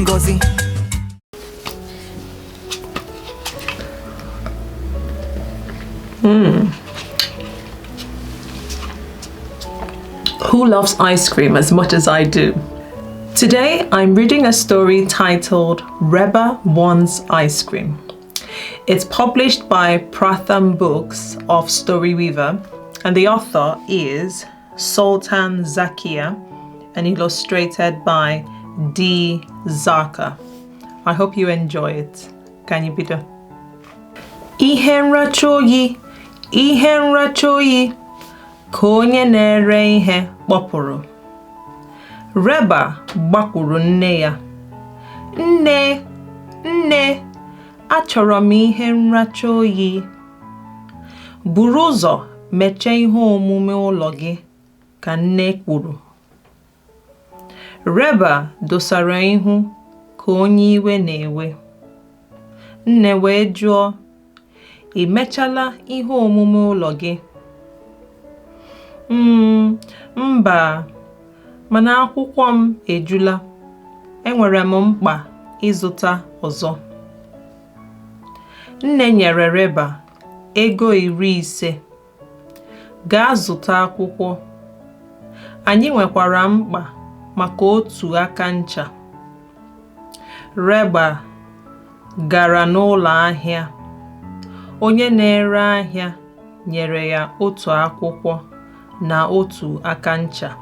Ngọzi. Who loves ice cream as much as I do? Today I'm reading a story titled Reba Wants Ice Cream. It's published by Pratham Books of Storyweaver, and the author is Sultan Zakia and illustrated by D. Zarka. I hope you enjoy it. Ka anyị bido? Ihe nracha oyi, ihe nracha oyi, ka onye na-ere ihe kpọpụrụ. Reba gbakwuru nne ya. Nne, nne, achọrọ m ihe nracha oyi. Buru ụzọ mechaa ihe omume ụlọ gị, ka nne kwuru. Reba dosara ihu ka onye iwe na-ewe. Nne wee jụọ, "Ị mechala ihe omume ụlọ gị?" Mba, mana akwụkwọ m ejula. Enwere m mkpa ịzụta ọzọ." Nne nyere Reba ego 50. "Gaa zụta akwụkwọ. Anyị nwekwara mkpa maka otu aka ncha." Reba gara n'ụlọ ahịa. Onye na-ere ahịa nyere ya otu akwụkwọ na otu aka ncha.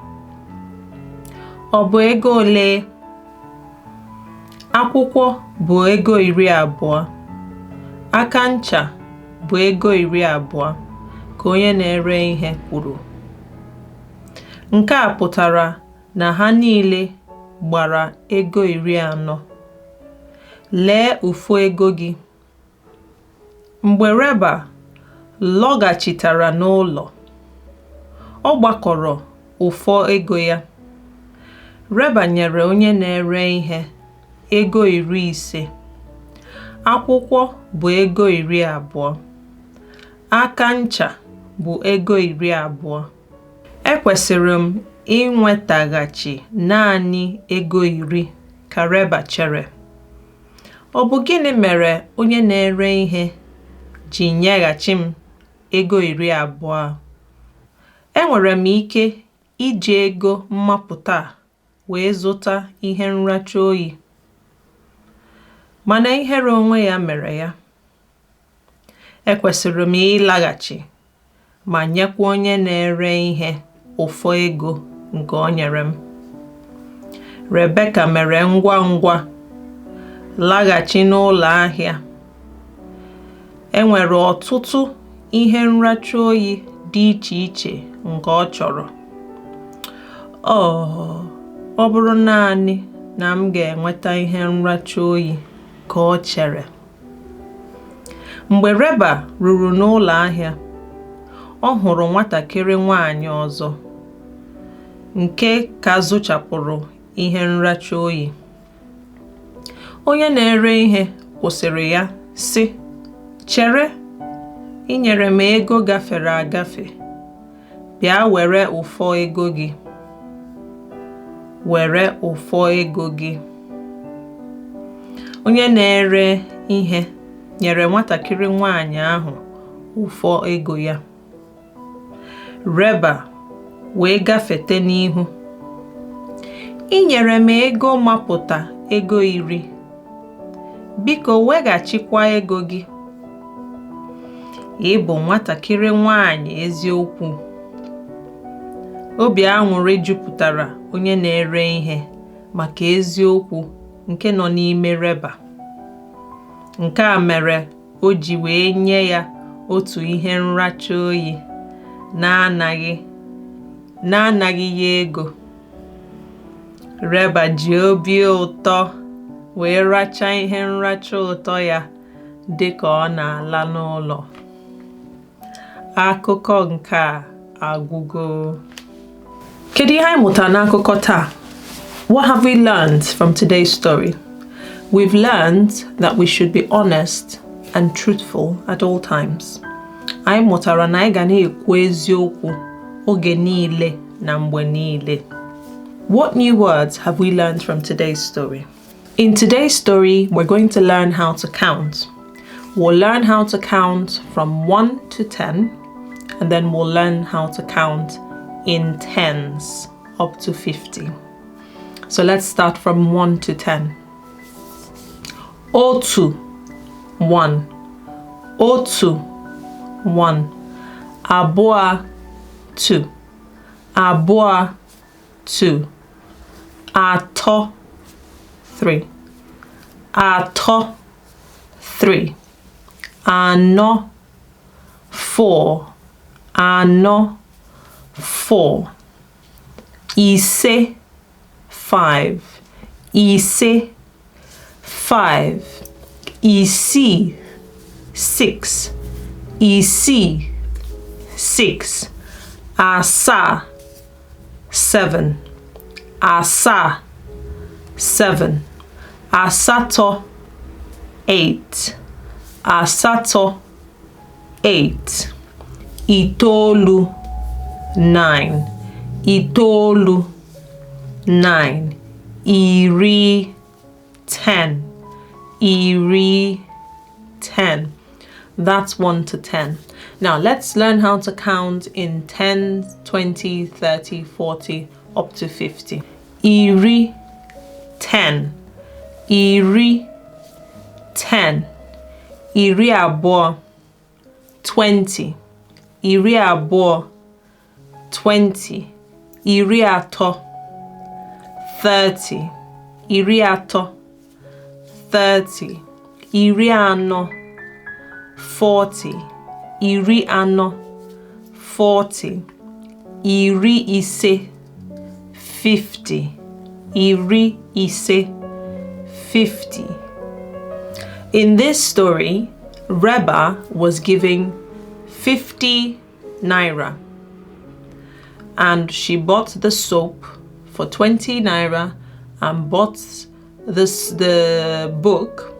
"Ọ bụ ego ole?" "Akwụkwọ bụ ego 20. Aka ncha bụ ego 20," ka onye na-ere ihe kwuru. "Nke a pụtara na ha niile gbara ego 40. Lee ụfọ ego gị." Mgbe Reba lọghachitara n'ụlọ, ọ gbakọrọ ụfọ ego ya. Reba nyere onye na-ere ihe ego 50. "Akwụkwọ bụ ego 20. Aka ncha bụ ego 20. Ekwesịrị m inwetaghachi naanị ego 10," ka Reba chere. "Ọ bụ gịnị mere onye na-ere ihe ji nyeghachi m ego 20? Enwere m ike iji ego mmapụta a wee zụta ihe nracha oyi." Mana ihere onwe ya mere ya. "Ekwesịrị m ịlaghachi ma nyekwa onye na-ere ihe ụfọ ego nke o nyere m." Rebeka mere ngwa ngwa laghachi n'ụlọ ahịa. E nwere ọtụtụ ihe nracha oyi dị iche iche nke ọ chọrọ. "Oh, ọ bụrụ naanị na m ga-enweta ihe nracha oyi," ka o chere. Mgbe Reba ruru n'ụlọ ahịa, ọ hụrụ nwatakịrị nwanyị ọzọ nke ka zụchapụrụ ihe nracha oyi. Onye na-ere ihe kwụsịrị ya sị, "Chere, ị nyere m ego gafere agafe. Bịa were ụfọ ego gị. Were ụfọ ego gị." Onye na-ere ihe nyere nwatakịrị nwanyị ahụ ụfọ ego ya. Reba wee gafete n'ihu. "Ị nyere m ego mapụta ego 10. Biko weghachikwa ego gị. Ị bụ nwatakịrị nwanyị eziokwu." Obi aṅụrị jupụtara onye na-ere ihe maka eziokwu nke nọ n'ime Reba. Nke a mere o ji wee nye ya otu ihe nracha oyi na-anaghị ya ego. Reba ji obi ụtọ wee rachaa ihe nracha ụtọ ya dị ka ọ na-ala n'ụlọ. Akụkọ nke a agwụgo. Kedu ihe anyị mụtara n'akụkọ taa? What have we learned from today's story? We've learned that we should be honest and truthful at all times. Anyị mụtara na anyị ga na-ekwu eziokwu oge niile na mgbe niile. What new words have we learned from today's story? In today's story, we're going to learn how to count. We'll learn how to count from 1 to 10, and then we'll learn how to count in tens up to 50. So let's start from 1 to 10. Otu, 1. Otu, 1. Abụọ, 2. Abụọ, 2. Atọ, 3. Atọ, 3. Anọ, 4. Anọ, 4. Ise, 5. Ise, 5. Isii, 6. Isii, 6. Asaa, 7. Asaa, 7. Asatọ, 8. Asatọ, 8. Itoolu, 9. Itoolu, 9. Iri, 10. Iri, 10. That's 1 to 10. Now let's learn how to count in 10, 20, 30, 40, up to 50. Iri, 10. Iri, 10. Iri abụọ, 20. Iri abụọ, 20. Iri atọ, 30. Iri atọ, 30. Iri anọ, 40. Iri anọ, 40. Iri ise, 50. Iri ise, 50. In this story, Reba was giving 50 naira and she bought the soap for 20 naira and bought the book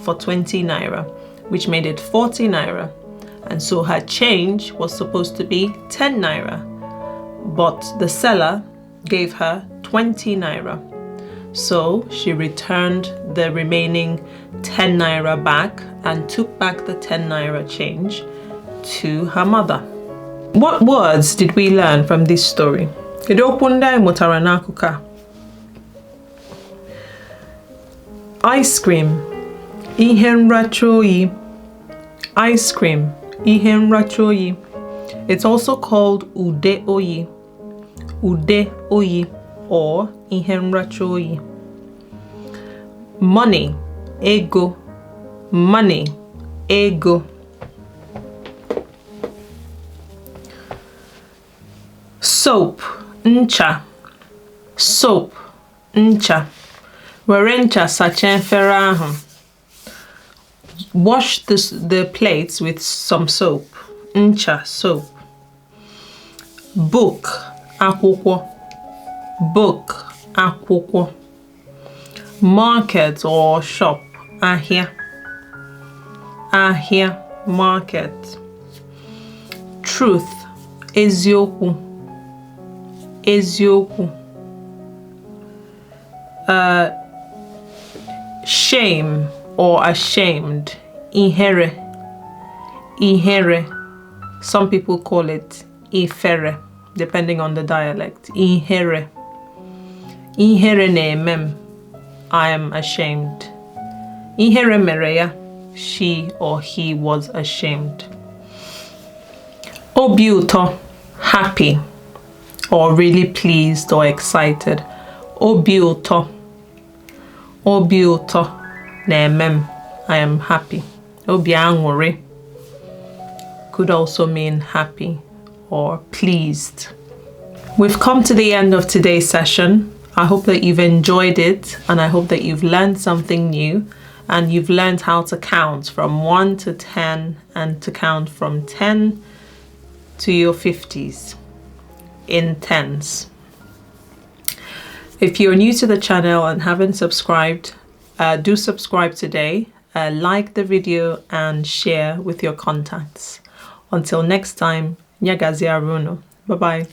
for 20 naira, which made it 40 naira. And so her change was supposed to be 10 naira, but the seller gave her 20 naira. So she returned the remaining 10 naira back and took back the 10 naira change to her mother. What words did we learn from this story? Kedu okwu ndị anyị mụtara n'akụkọ a? Ice cream, ihe nracha oyi. Ice cream, ihe nracha oyi. It's also called ude oyi. Ude oyi or ihe nracha oyi. Money, ego. Money, ego. Soap, ncha. Soap, ncha. Were ncha sachaa efere ahụ. Wash the plates with some soap. Ncha, soap. Book, akwụkwọ. Book, akwụkwọ. Market or shop, ahịa. Ahịa, market. Truth, eziokwu. Eziokwu. Shame or ashamed, ihere. Ihere. Some people call it ifere, depending on the dialect. Ihere. Ihere na-eme m. I am ashamed. Ihere mere ya. She or he was ashamed. Obi ụtọ, happy or really pleased or excited. Obi ụtọ. Obi ụtọ na-eme m. I am happy. Obi aṅụrị could also mean happy or pleased. We've come to the end of today's session. I hope that you've enjoyed it, and I hope that you've learned something new, and you've learned how to count from 1 to 10 and to count from 10 to your 50s in tens. If you're new to the channel and haven't subscribed, do subscribe today, like the video and share with your contacts. Until next time, Nyagazi Aruno. Bye-bye.